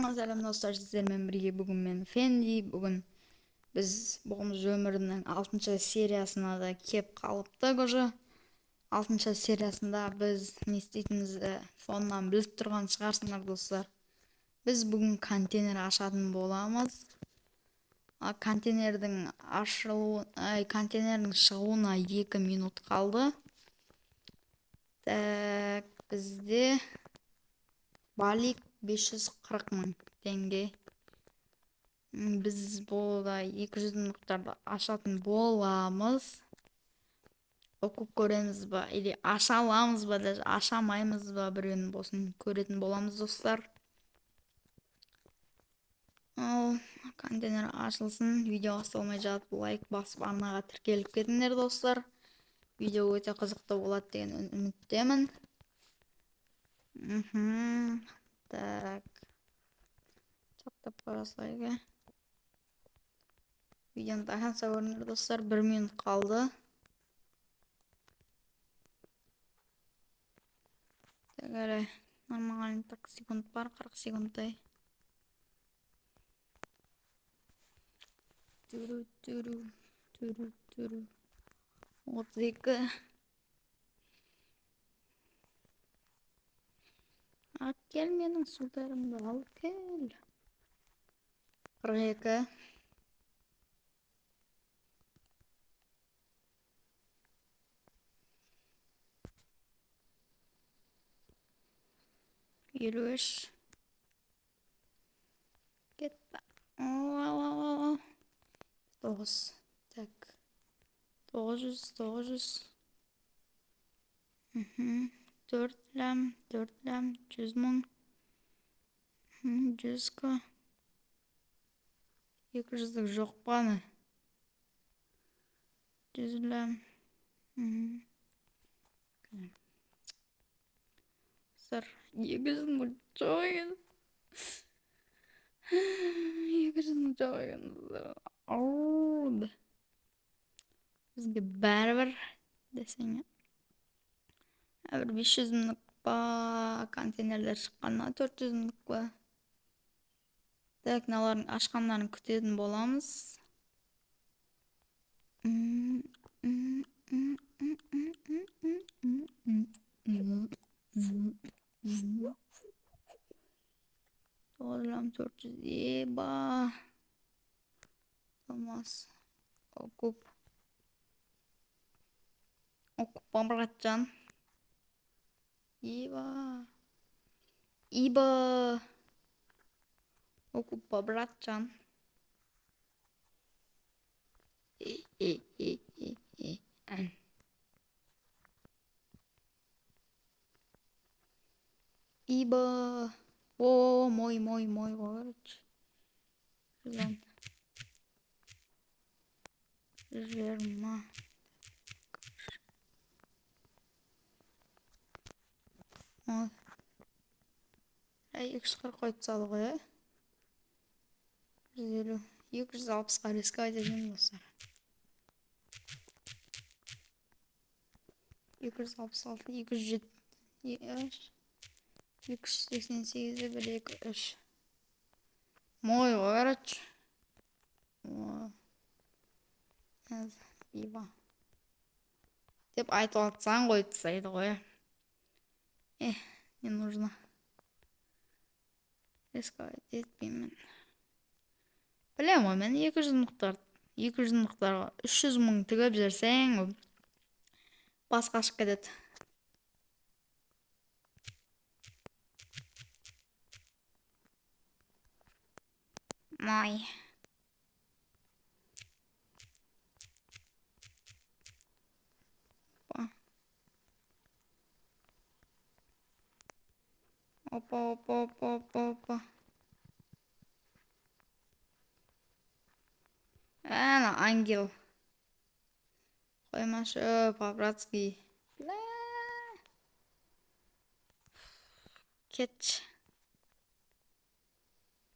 Барлықтарыңа сәлем, достар! Сіздермен бірге бүгін мен, Фенди. Бүгін біз бомж өмірінің алтыншы сериясына да кеп қалыптық уже. Алтыншы сериясында біз не істейтінімізді фоннан біліп тұрған шығарсыңдар, достар. Біз бүгін контейнер ашатын боламыз. Контейнердің ашылуы, ай, контейнердің шығуына 2 минут қалды. Так, бізде балик 540 мың теңге. Біз бұл да 200 мыңдықтарды ашатын боламыз. Оқып көреміз ба, или аша аламыз ба, даже аша алмаймыз ба, біреуін болсын көретін боламыз, достар. Ал контейнер ашылсын, видео басталмай жатып лайк басып, арнаға тіркеліп кетіңдер, достар. Видео өте қызықты болады деген үміттемін. Так. Чаптап қоя салайық, иә. Видеоны до конца көріңдер, достар. 1 минут қалды. Так, әлі нормально, так, секунд бар, 40 секундтай. Түру, түру, түру, түру. 32. Алып кел менің сударымды, алып кел. 42. 53. Кетті. Ал, ал, ал, ал. 9. Так. 900, 900. 4 лям, 4 лям, 100 мың. 100 к. 200-дік жоқ па, не? 100 лям. Достар, 200 мың жоқ екен. 200 мың жоқ екен. Ау. Бізге бәрібір десең. Бір 500 мыңдық па контейнерлер шыққанына, 400 мыңдық па? Так, мыналардың ашқандарын күтетін боламыз. 9 лям 400. Еба. Алмас. Окуп. Окуп, братжан. Еба. Иба. Окупа, братжан. И, и, и, и, и. Иба. О, мой, мой, мой, короче. 110. 120. Әй, 240 қойып тастады ғой, ә? 150, 260-қа рисковать етемін, достар. 266, 207, 288, 1, 2, 3. Мой ғой, короче. Биба. Деп айтып жатсаң, қойып тастайды ғой. Не нужно. Рисковать етпеймін. Білемін ғой мен 200 мыңдықтар, 200 мыңдықтарға 300 мың тігіп жіберсең, бас қашып кетеді. Май. Опа, опа, опа, опа, опа. Ана ангел. Қоймашы, по-братски. Кетші.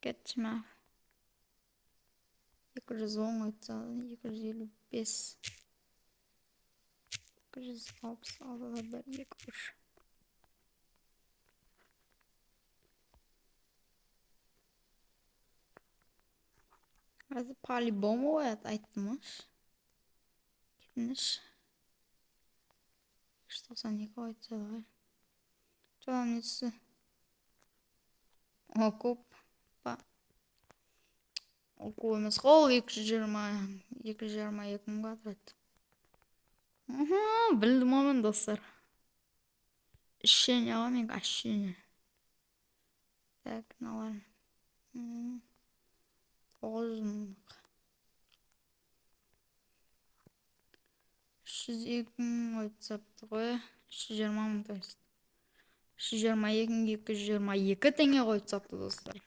Кетші ма. 210 өтті, 255. 266, 1, 2, 3. Қазір по-любому қояды, айттым ғой. Кетіңдерші. 392 қойып тастады ғой. Содан не түсті? Окуп па? Окуп емес қой, ол 220, 222 мың квадрат. Білдім ғой мен, достар. Ощущение ғой менікі, ощущение. Так, мыналар. 900 мың. 302 мың қойып тастапты ғой. 320 мың, то есть. 322 мың 222 теңге қойып тастапты, достар.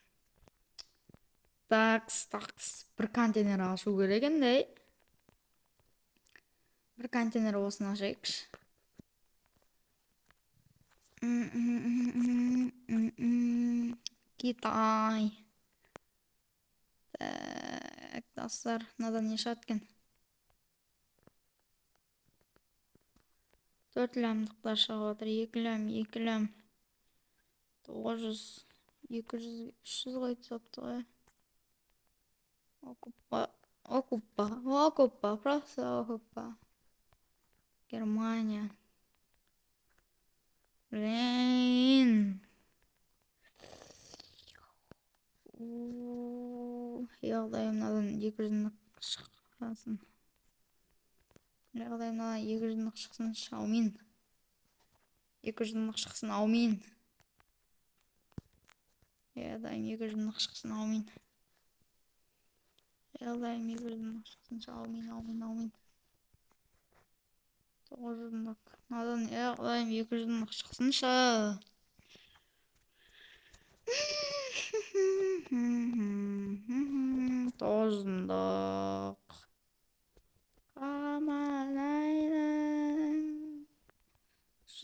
Такс, такс. Бір контейнер ашу керек енді, ей. Бір контейнер осыны ашайықшы. Китай. Так, достар, мынадан не шығады екен? 4 лямдықтар шығып отыр. 2 лям, 2 лям. 900, 200, 300 қойып тастапты ғой. Окупа, окупа, окупа, просто окупа. Германия. Блин. Құдай, мынадан 200 мыңдық шықсын. Құдай, мынадан 200 мыңдық шықсыншы, аумин. 200 мыңдық шықсын, аумин. Құдайым, 200 мыңдық шықсын, аумин. Құдайым, 200 мыңдық шықсыншы, аумин, аумин, аумин. 900 мыңдық. Мынадан, Құдайым, 200 мыңдық шықсыншы. 900 мыңдық.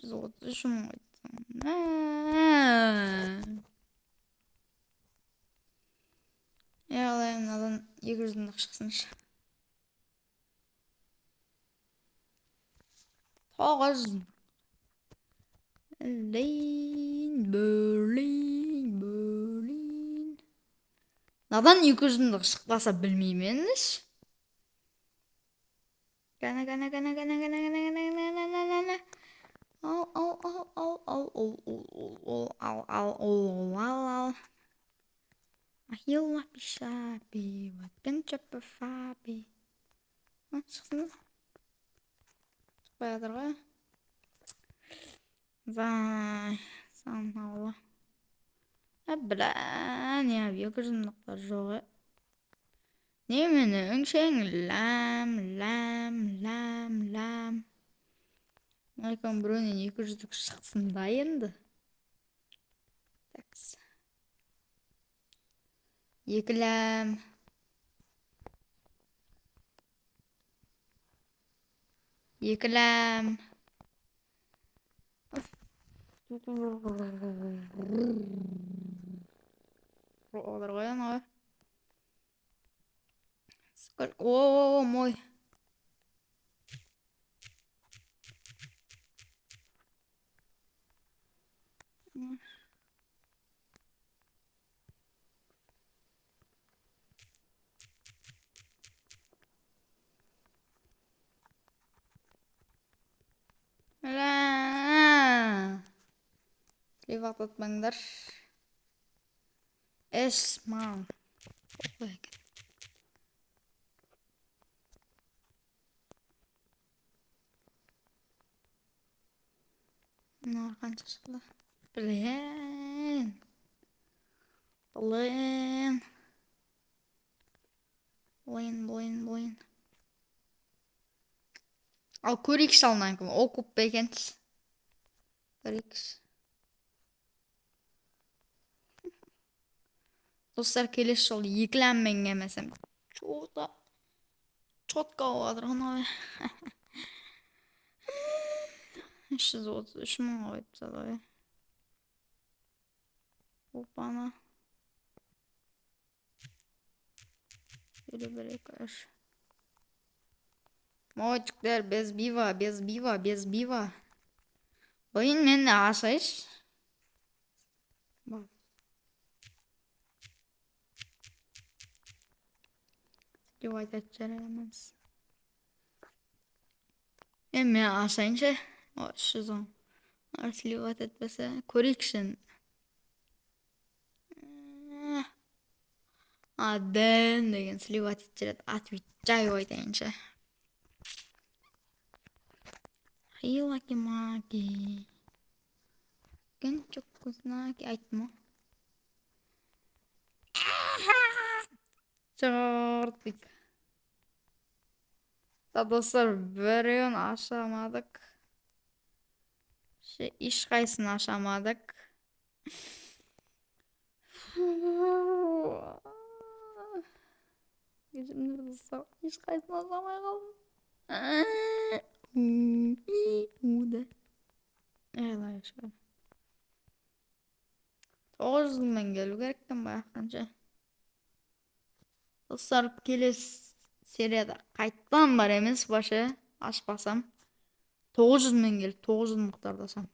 333 мың қойды. Құдайым, мынадан 200 мыңдық шықсыншы. 900. Берлин, Берлин, Берлин. Мынадан 200 мыңдық шықпаса білмеймін енді. Кәне, кәне, кәне, кәне, кәне, кәне, кәне, кәне, кәне, кәне. Ал, ал, ал, ал, ал, ол, ол, ол, ол, ал, ал, ол, ол, ал, ал. Ахилла пишаби, ватканча фаби. Шықсын ба? Шықпай жатыр ғой. Зай, санаулы. Бля, не, 200 мыңдықтар жоқ, е. Немене өңшең ләм, ләм, ләм, ләм. Екеуінің біреуінен 200-дік шықсын да енді. Такс. 2 ләм. 2 ләм. Олар ғой анау. Сколько? О, мой. Бля. Слив ататпаңдар. Эс, мам. Екен. Мыналар қанша шықты? Блин. Блин. Блин, блин, блин. Ал көрейікші, ал мынаны окуп па екен. Көрейікші. Достар, келесі жолы 2 ләммен келмесем. Чё-то четко болып жатыр ғой мынау. 333 мың қойып тастады ғой. Опана. 51, 2, 3. Мальчиктер, без пива, без пива, без пива. Блин, мен ашайыншы. Сливать етіп жібереміз. Е, мен ашайыншы. О, 310. Сливать етпесе көрейікші. А, Дэн деген сливать етіп жібереді. Отвечаю айтайыншы. Хилаки-маки. Знаки айттым ғой. Чертик. Да, достар, біреуін аша алмадық. Ешқайсысын аша алмадық. Кешіріңдер, достар, ешқайсысын аша алмай қалдым. Да. Ай, шүкір. 900 мыңмен келу керек екен баяқтанша. Достар, келесі серияда қайттан бар емес башы ашпасам. 900 мың келіп, 900 мұқтарды ашам.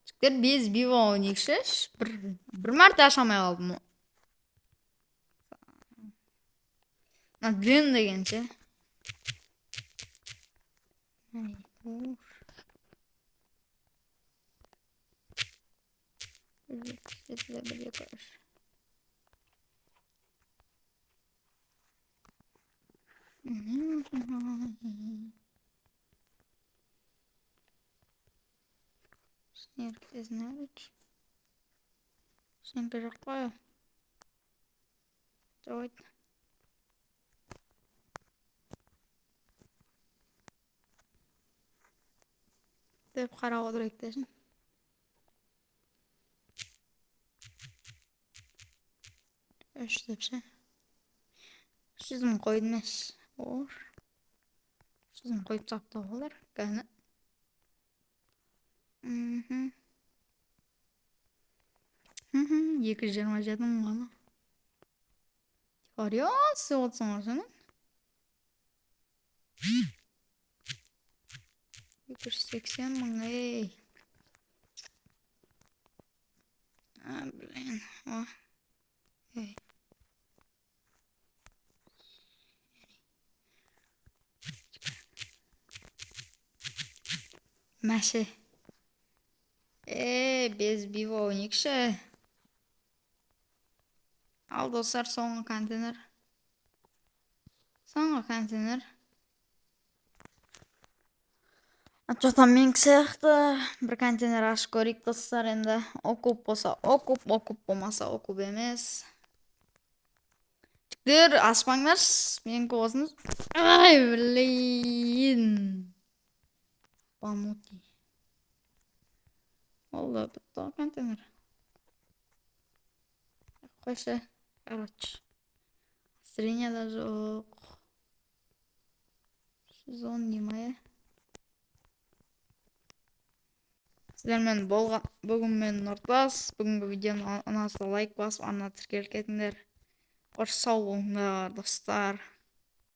Жігіттер, без пива ойнайықшы. Бір мәрте аша алмай қалдым. Мына Дэн деген ше. Ай, уф. Бір, жеті, бір, екі, үш. Снерк, Сенікі жоқ қой. Жоқ. Деп қарап отырайық десін. Үш деп ше. 300 мың қойдым емес. Ор. 300 мың қойып тастапты ғой олар. Кәні. Мхм. 227 мың ғана. Тихаря істеп отырсың ғой сен. 280 мың, ей. А, блин. О. Ей. Мәше. Е, без пива ойнайықшы. Ал, достар, соңғы контейнер. Соңғы контейнер. Что там менікі сияқты. Бір контейнер ашып көрейік, достар, енді. Окуп болса окуп, окуп болмаса окуп емес. Жігіттер, ашпаңдаршы, менікі болсын. Ай, блин. Банути. Ол да бітті ғой контейнер. Қойшы, короче. Настроение да жоқ. Сезон не ма? Сіздермен болған бүгін мен Нұртас. Бүгінгі видеоны ұнаса, лайк басып, арна тіркеліп кетіңдер. Қош, сау болыңдар, достар.